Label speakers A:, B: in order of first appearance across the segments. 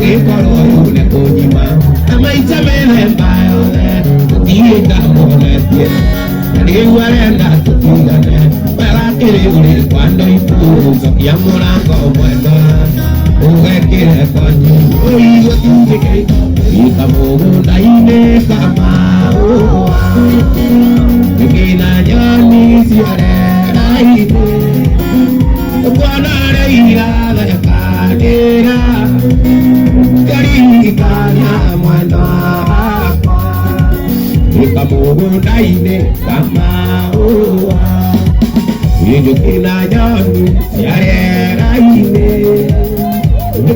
A: Angĩkorwo rĩu nĩ kũnyima na maita mĩthemba yothe gũtirĩ ndamuonetie na rĩu arenda tũtigane wega kĩrĩ ũrĩ kwa ndoibu cokia mũrango mwendwa ũgekĩre konyi ũi gũtirĩ ika mũgũnda-inĩ kamaũa Ngina nyoni ciarerainĩ Kuona rĩira thekanĩra Ngaririkana mwendwa wakwa Ika mũgũnda-inĩ kamaũa Njũkĩ na nyoni ciarerainĩ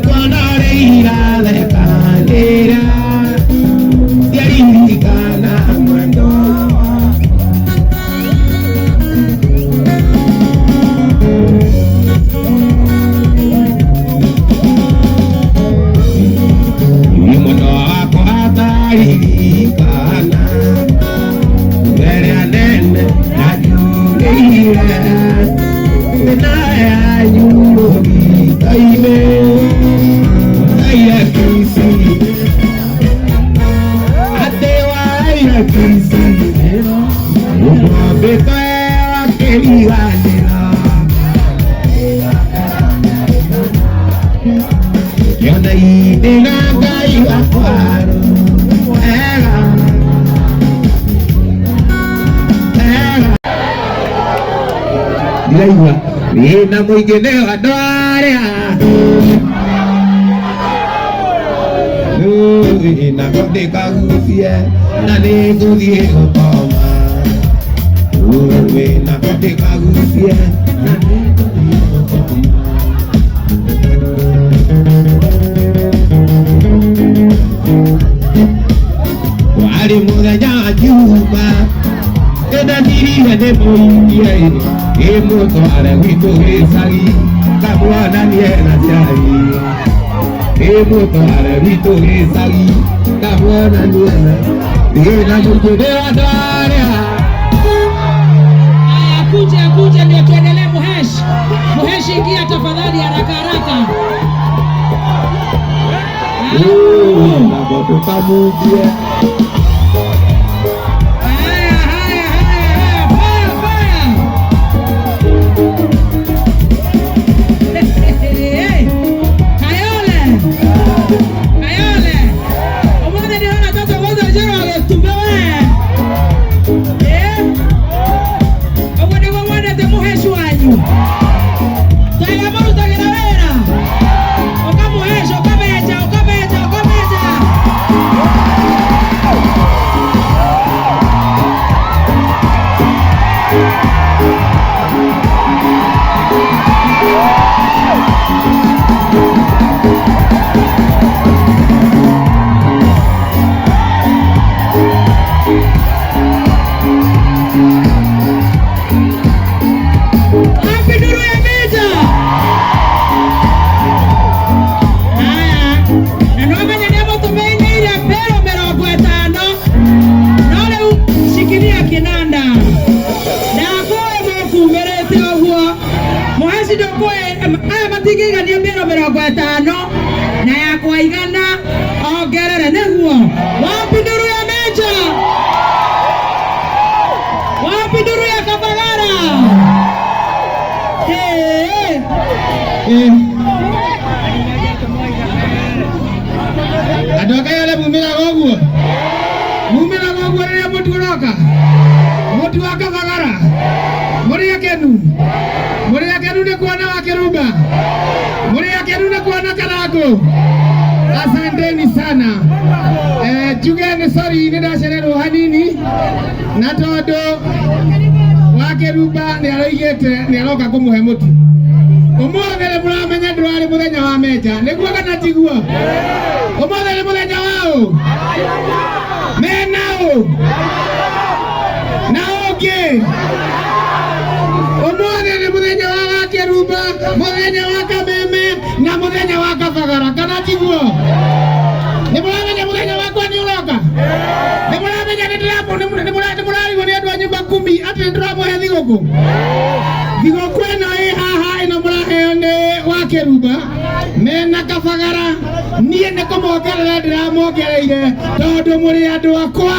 A: Kuona rĩira thekanĩra Ngaririkana mwendwa wakwa. Ni mwendo wakwa ataririkana Mbere nene nanjurĩire Thĩna yanyu mũgita-inĩ Waire kisi Atĩ waire kisi Ũmwambĩte wakĩriganĩra Kĩona indĩra Ngai wakwa wega wega ndiraigua wĩna mũingĩ nĩ andũ arĩa nako ndĩkagucie na nĩ ngũthiĩ gũkoma nako ndĩkagucie na nĩ ngũthiĩ gũkoma. Warĩ mũthenya wa Juma nĩndathirie nĩ mũikie ĩmũtware gwitũ gĩcagi ngamuonanie na ciari ĩmũtware gwitũ gĩcagi ngamuonanie na ĩna mũingĩ nĩ andũ arĩa.
B: Haya, akuje akuje ndio tuendelee. Muhesh, Muhesh, ingia tafadhali, haraka haraka.
A: Nako tũkamungie.
B: Haya, haya, haya, haya, fire, fire. Hey, Kayole, Kayole, ũmũthĩ ndĩrona toto gũtũ njũrũ agĩtumbe we. Eh? Ũguo nĩguo mwendete Mũhesh wanyu. Taiga mũrutagĩra wĩra. Ũkamũhesh, ũkamenja, ũkamenja, ũkamenja. Wapi nduru ya meja? Haya, na no menye nĩ mũtũmĩinĩire mbero 50 no rĩu shikilia kinanda ndakũĩ mũkumĩrĩte ũguo mũheci ndũkũĩ aya matingĩigania mbero 50 na yakwa 100 ongerere nĩguo. Wapi nduru ya meja? Wapi nduru ya Kabagara? Hey, hey.
A: Andũ a Kayole mumĩraga ũguo mumĩraga ũguo rĩrĩa mũtu ũroka mũtu wa Kabagara mũrĩ akenu mũrĩ akenu nĩ kuona wa Kĩrumba mũrĩ akenu nĩ kuona Karangũ. Asanteni sana. Njuge nĩ sorry nĩ ndacererwo hanini na tondũ wa Kĩrumba nĩ aroigĩte nĩ aroka kũmũhe mũtu ũmũthĩ nĩ mũramenya ndũrarĩ mũthenya wa menja nĩguo kana tiguo ũmũthĩ nĩ mũthenya waũ mena ũ na ũngĩ ũmũthĩ nĩ mũthenya wa Wakĩrumba mũthenya wa Kameme na mũthenya wa Kabagara kana tiguo nĩ mũramenya mũthenya wakwa nĩ ũroka nĩ mũramenya nĩ mũrarigwo nĩ andũ a nyumba kumi atĩ nĩ tũramũhe thigũkũ thigũkũ ĩno ĩ haha ĩno mũraheo nĩ Wakĩrumba. Mena Kabagara niĩ nĩ kũmongerera ndĩramongereire tondũ mũrĩ andũ akwa.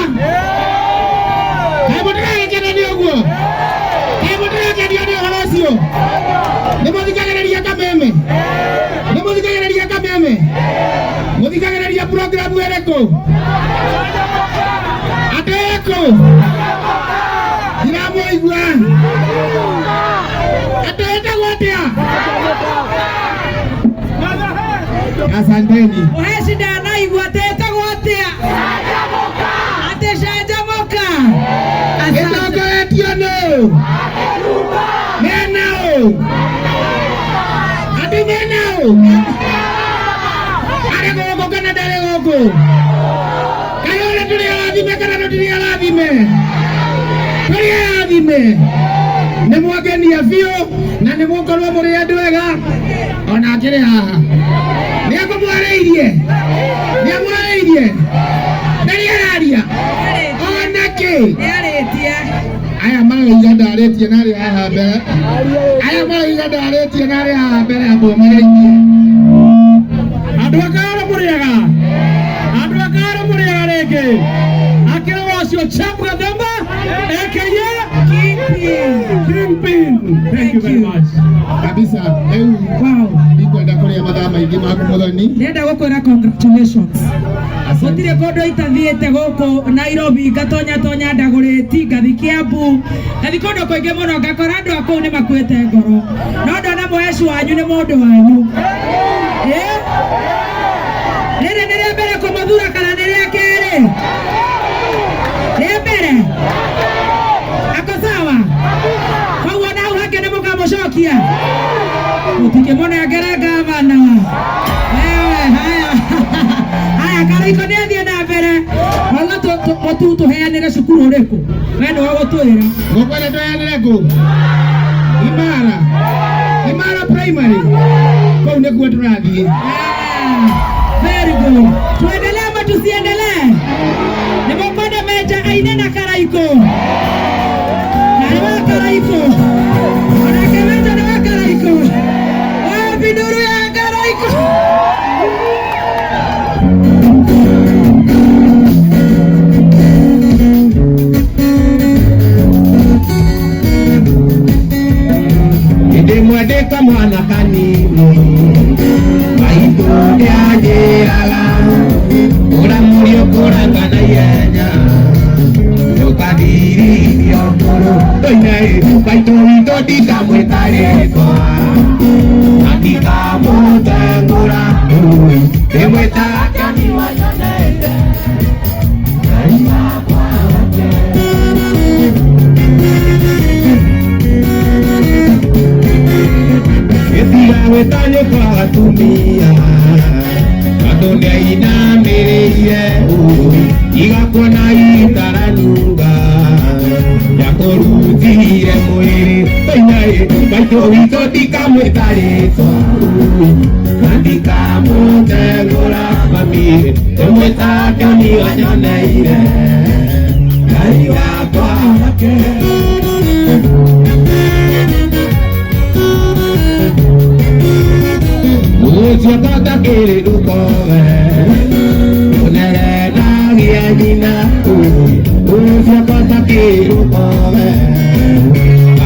A: Kaĩ mũtiragĩkena nĩ ũguo? Kaĩ mũtirakenio nĩ ũhoro ũcio? Nĩ mũthikagĩrĩria Kameme? Nĩ mũthikagĩrĩria Kameme? Mũthikagĩrĩria programu ĩrĩkũ? Atĩ ĩkũ? Ndiramũigua. Atĩ ĩtagwo atĩa? Asanteni.
B: Mũheci ndanaigua atĩ ĩtagwo atĩa? Atĩ canjamũka. Asante.
A: Ĩtongoretio nũ? Mena ũ? Andũ mena ũ? Arĩ gũkũ kana ndarĩ gũkũ? Kaĩ ũrĩa tũrĩ arathime kana tũtirĩ arathime? Tũrĩ arathime. Nĩ mwangenia biũ na nĩ mũkorwo mũrĩ andũ ega ona akĩrĩ haha. Nĩ akũmwarĩirie? Nĩ amwarĩirie? Ndarĩ araria? Ona kĩ?
B: Nĩarĩtie.
A: Aya maraiga ndarĩtie na arĩ haha mbere. Aya maraiga ndarĩtie na arĩ haha mbere amwe marĩtie.
C: Andũ a Kayole mũrĩega, andũ a Kayole mũrĩega rĩngĩ. Akĩrĩ wacio Chap Gathemba aka
B: Kingpin.
C: Kingpin. Thank you very much.
A: Kabisa. Rĩu
B: Wow.
A: ndikwenda kũrĩa mathaa maingĩ maku mũthoni.
B: Ndĩrenda gũkwĩra congratulations. Gũtirĩ kũndũ itathiĩte gũkũ Nairobi ngatonya tonya ndagũrĩti ngathi Kiambu ngathi kũndũ kũingĩ mũno ngakora andũ a kũu nĩ makuĩte ngoro no ndona mũheci wanyu nĩ mũndũ wanyu. Ĩ? Rĩrĩ nĩ rĩa mbere kũmũthura kana nĩ rĩa kerĩ? Rĩa mbere. Ako sawa? Koguo na hau hangĩ nĩ mũkamũcokia? Mũtingĩmũnengera gavana. Wewe haya. Haya Karaiko nĩ athiĩ na mbere. Wauga mũtu tũheanĩre cukuru ũrĩkũ? We nĩwe ũgũtwĩra.
A: Ngũkwenda tũheanĩre kũ? Imara. Imara Primary. Kũu nĩkuo tũrathiĩ.
B: Ah, very good. Tuendelee ama tusiendelee? Nĩ mũkwenda Meja aine na Karaiko? Na nĩ wa Karaiko. Onake Meja nĩ wa Karaiko. Wapi nduru ya Karaiko?
D: Hĩndĩ ĩmwe ndĩ kamwana kanini maitũ nĩanjĩraga kũra mũriũ kũraga na ihenya ndũkathirithio ngũrũ ndoine maitũ witũ ndikamwĩta rĩtwa na ndikamũtengũra ndĩmwĩtaga kaniwa nyonete Ngai wakwa wake. Gĩtiga gwĩta nyũkwa atumia andũ nĩainamĩrĩire igakuona itaranunga yakũrutire mwĩrĩ toinaĩ maitũ witũ ndikamwĩta rĩtwa na ndikamũtengũra mami ndĩmwĩta kĩoni wanyoneire Ngai wakwa wake. Ũcio kata kĩrĩ rũkowe ũnerenagia nyina ũcio kata kĩrĩ rũkowe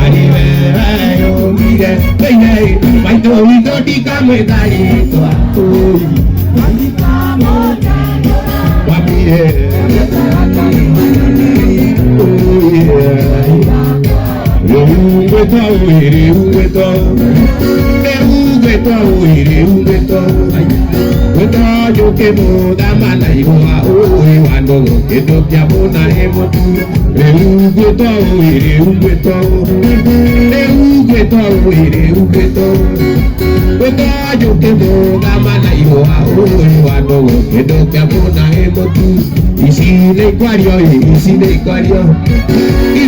D: arĩ we weyũmbire thĩinĩ maitũ witũ ndikamwĩta rĩtwa wambire rĩu ngwĩtwo rĩu ngwĩtwo rĩu ngwĩtwo rĩu ngwĩtwo ngwĩtwo njũkĩ mũthama na ihũa ũĩ wa ndũgũ kĩndũ kĩa mũna ĩ mũtu rĩu ngwĩtwo rĩu ngwĩtwo rĩu ngwĩtwo rĩu ngwĩtwo ngwĩtwo njũkĩ mũthama na ihũa ũĩ wa ndũgũ kĩndũ kĩa mũna ĩ mũtu ici nĩ ikwario ici nĩ ikwario ici.